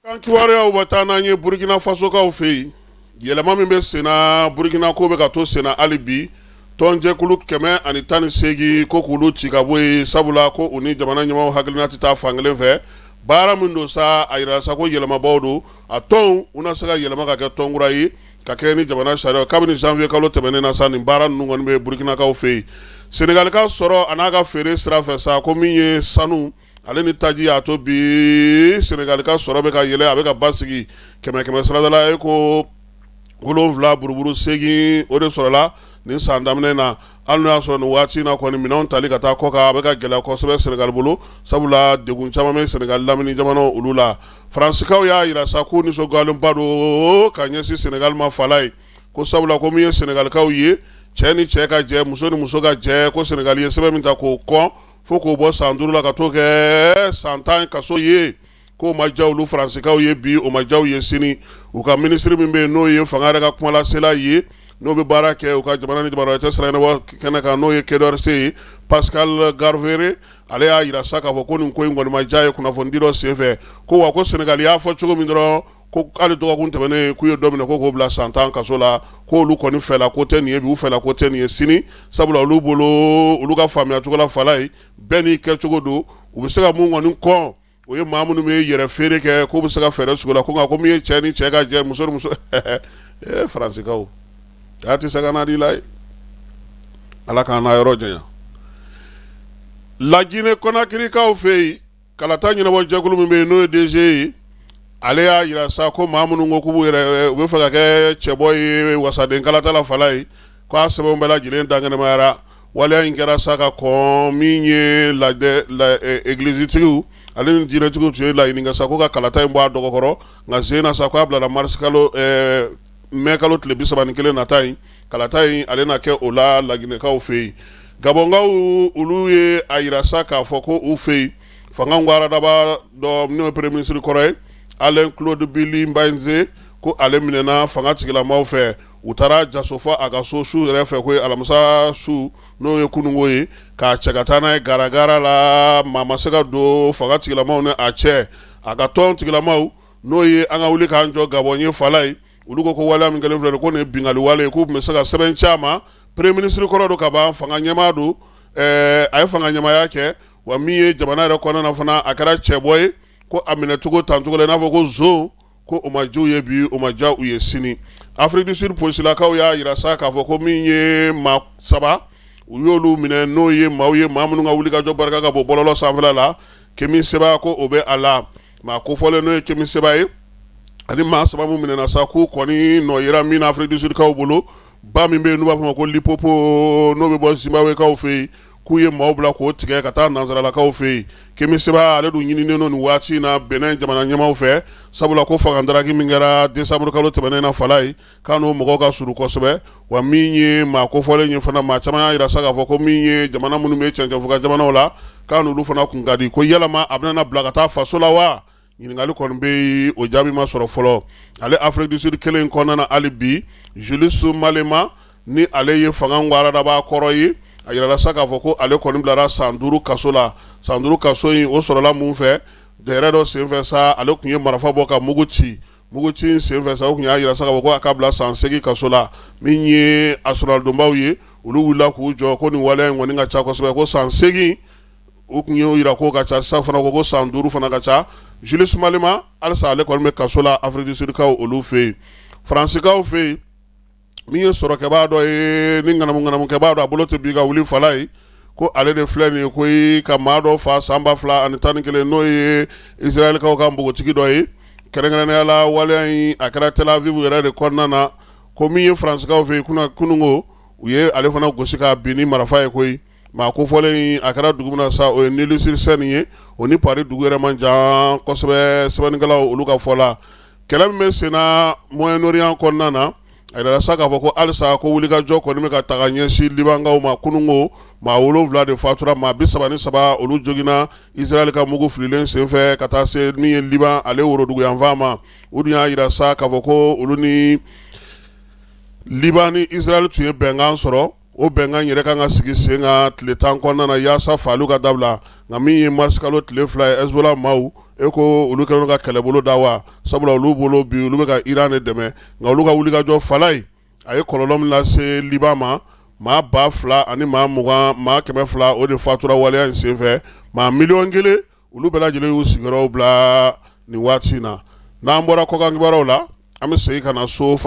Kan kibaruyaw bɛ taa n'an ye Burukina Fasokaw fɛ yen. Yɛlɛma min bɛ senna Burukina, ko bɛ ka to senna hali bi. Tɔnjɛkulu 118, ko k'olu ci ka bɔ yen, sabula ko u ni jamana ɲɛmaaw hakilina tɛ taa fankelen fɛ. Baara min don sa, a yirala sa ko yɛlɛmabaw don. A tɔnw, u na se ka yɛlɛma ka kɛ tɔn kura ye ka kɛɲɛ ni jamana sariya. Kabini janvier kalo tɛmɛnen na sa, nin baara ninnu kɔni bɛ Burukinakaw fɛ yen. Senegali ka sɔrɔ a n'a ka feere sira fɛ sa, ko min ye sanu ale ni taji y'a to bi Senegali ka sɔrɔ bɛ ka yɛlɛ, a bɛ ka basigi kɛmɛ kɛmɛ sarada la, e ko 7 buruburu 8, o de sɔrɔla nin san daminɛ na. Hali n'o y'a sɔrɔ nin waati in na kɔni, minɛnw tali ka taa kɔkan, a bɛ ka gɛlɛya kosɛbɛ Senegali bolo, sabula degun caman bɛ Senegali lamini jamanaw olu la. Faransikaw y'a jira sa k'u nisɔndiyalenba don ka ɲɛsin Senegali ma fala ye, ko sabula ko min ye Senegalikaw ye, cɛ ni cɛ ka jɛ, muso ni muso ka jɛ, ko Senegali ye sɛbɛn min ta k'o kɔn fo k'o bɔ san 5 la ka t'o kɛ san 10 kaso ye, k'o ma diya olu Faransikaw ye bi, o ma diya u ye sini. U ka minisiri min bɛ yen, n'o ye fanga yɛrɛ ka kumalasela ye, n'o bɛ baara kɛ u ka jamana ni jamana wɛrɛ cɛ sira ɲɛnabɔ kɛnɛ kan, n'o ye Quai d'Orsay ye, Pascal Garvere, ale y'a jira sa k'a fɔ ko nin ko in kɔni ma diya ye kunnafonidi dɔ senfɛ, ko wa ko Senegali y'a fɔ cogo min dɔrɔn, ko hali dɔgɔkun tɛmɛnen k'u ye dɔ minɛ ko k'o bila san 10 kaso la, k'olu kɔni fɛla ko tɛ nin ye bi, u fɛla ko tɛ nin ye sini, sabula olu bolo, olu ka faamuya cogo la, fala ye bɛɛ n'i kɛcogo don. U bɛ se ka mun kɔni kɔn, o ye maa minnu bɛ yɛrɛ feere kɛ, k'u bɛ se ka fɛɛrɛ sugu la, ko nka ko min ye cɛ ni cɛ ka jɛ, muso ni muso, ee Faransikaw a tɛ se ka na di la ye. Ala k'an n'a yɔrɔ janya. Laginɛ Kɔnakirikaw fɛ yen, kalata ɲɛnabɔ jɛkulu min bɛ yen, n'o ye DGE ye, ale y'a jira sa ko maa minnu ko k'u b'u yɛrɛ, u bɛ fɛ ka kɛ cɛbɔ ye wasaden kalata la fala ye, k'a sɛbɛnw bɛɛ lajɛlen dankɛnɛmayara. Waleya in kɛra sa ka kɔn min ye lajɛ egilizitigiw ale ni diinɛtigiw tun ye laɲini kɛ sa ko ka kalata in bɔ a dɔgɔkɔrɔ, nka sen na sa k'a bilara marisi kalo, mɛ kalo tile 31 nata in, kalata in ale na kɛ o la Laginɛkaw fɛ yen. Gabɔnkaw, olu ye a jira sa k'a fɔ ko u fɛ yen, fanga gwaradaba dɔ, n'o ye premier ministre kɔrɔ ye, Alain Claude Bilie By-Nze, ko ale minɛna fanga tigilamaw fɛ. U taara jaso fɔ a ka so su yɛrɛ fɛ, ko ye alamisa su, n'o ye kununko ye, k'a cɛ ka taa n'a ye garagara la. Maa ma se ka don fanga tigilamaw ni a cɛ. A ka tɔn tigilamaw, n'o ye An ka wuli k'an jɔ Gabɔn ye fala ye, olu ko ko waleya min kɛlen filɛ, ko nin ye binkanni wale ye, k'u tun bɛ se ka sɛbɛn ci a ma. Premier ministre kɔrɔ don ka ban, fanga ɲɛmaa don, a ye fanga ɲɛmaaya kɛ, wa min ye jamana yɛrɛ kɔnɔna na fana, a kɛra cɛbɔ ye. Ko a minɛcogo tancogo la i n'a fɔ ko zon, ko o ma diya u ye bi, o ma diya u ye sini. Afrique du Sud polisilakaw y'a jira sa k'a fɔ ko min ye maa saba, u y'olu minɛ, n'o ye maaw ye, maa minnu ka wulikajɔ barika ka bon bɔlɔlɔ sanfɛla la. Kemi Seba, ko o bɛ a la. Maa kofɔlen, n'o ye Kemi Seba ye, ani maa saba min minɛna sa, k'u kɔni nɔ yera min na Afrique du Sud kaw bolo, ba min bɛ yen n'u b'a fɔ ma ko Limpopo, n'o bɛ bɔ Zimbabwekaw fɛ yen, k'u ye maaw bila k'o tigɛ ka taa nansaralakaw fɛ yen. Kemi Seba, ale dun ɲininen don nin waati in na Benin jamana ɲɛmaaw fɛ, sabula ko fanga daraki min kɛra décembre kalo tɛmɛnen na fala ye, k'a n'o mɔgɔw ka surun kosɛbɛ. Wa min ye maa kofɔlen ye fana, maa caman y'a jira sa k'a fɔ ko min ye jamana minnu bɛ cɛncɛnfuga jamanaw la, k'a n'olu fana kun ka di. Ko yalama a bɛna bila ka taa faso la wa? Ɲininkali kɔni bɛ yen, o jaabi ma sɔrɔ fɔlɔ. Ale Afrique du Sud kelen in kɔnɔna na hali bi, Julius Malema, ni ale ye fanga gwaradaba kɔrɔ ye, a yirala sa k'a fɔ ko ale kɔni bilara san 5 kaso la. San 5 kaso in, o sɔrɔla mun fɛ? Dɛrɛ dɔ senfɛ sa, ale tun ye marifa bɔ ka mugu ci. Mugu ci in senfɛ sa, o tun y'a jira sa k'a fɔ ko a ka bila san 8 kaso la. Min ye a sɔrɔdonbaw ye, olu wulila k'u jɔ ko nin waleya in kɔni ka ca kosɛbɛ, ko san 8, u tun y'o jira k'o ka ca sa fana, ko san 5 fana ka ca. Julius Malema, halisa ale kɔni bɛ kaso la Afrique du Sud kaw olu fɛ yen. Faransikaw fɛ yen, min ye sɔrɔkɛbaa dɔ ye ni ŋanamu ŋanamukɛbaa dɔ, a bolo tɛ bi ka wuli fala ye, ko ale de filɛ nin ye ko ka maa dɔ fa san 2011, n'o ye Israɛlkaw ka npogotigi dɔ ye. Kɛrɛnkɛrɛnnenya la, waleya in a kɛra Tel Aviv yɛrɛ de kɔnɔna na. Ko min ye Faransikaw fɛ yen, kununko u ye ale fana gosi k'a bin ni marifa ye koyi. Maa kofɔlen in, a kɛra dugu min na sa, o ye Neuilly-sur-Seine ye, o ni Paris dugu yɛrɛ man jan kosɛbɛ. Sɛbɛnnikɛlaw olu ka fɔ la, kɛlɛ min bɛ senna Moyen-Orient kɔnɔna na, a yirala sa k'a fɔ ko halisa ko wulikajɔ kɔni bɛ ka taga ɲɛsin Libankaw ma. Kununko maa 7 de fatura, maa 33 olu joginna Israël ka mugu fililen senfɛ ka taa se min ye Liban ale woroduguyanfan ma. U dun y'a yira sa k'a fɔ ko olu ni Liban ni Israël tun ye bɛnkan sɔrɔ. O bɛnkan yɛrɛ kan ka sigi sen kan tile 10 kɔnɔna na yaasa faaliw ka dabila. Nka min ye marisikalo tile 2 ye, Hezbollah maaw E ko olu kɛlen ka kɛlɛbolo da wa? Sabula olu bolo bi, olu bɛ ka Iran de dɛmɛ, nka olu ka wulikajɔ Falayi, a ye kɔlɔlɔ min lase Liban ma, maa 2000 ani maa 20, maa 200, o de fatura waleya in senfɛ. Maa miliyɔn 1, olu bɛɛ lajɛlen y'u sigiyɔrɔw bila nin waati in na. N'an bɔra kɔkan kibaruyaw la, an bɛ segin ka na so.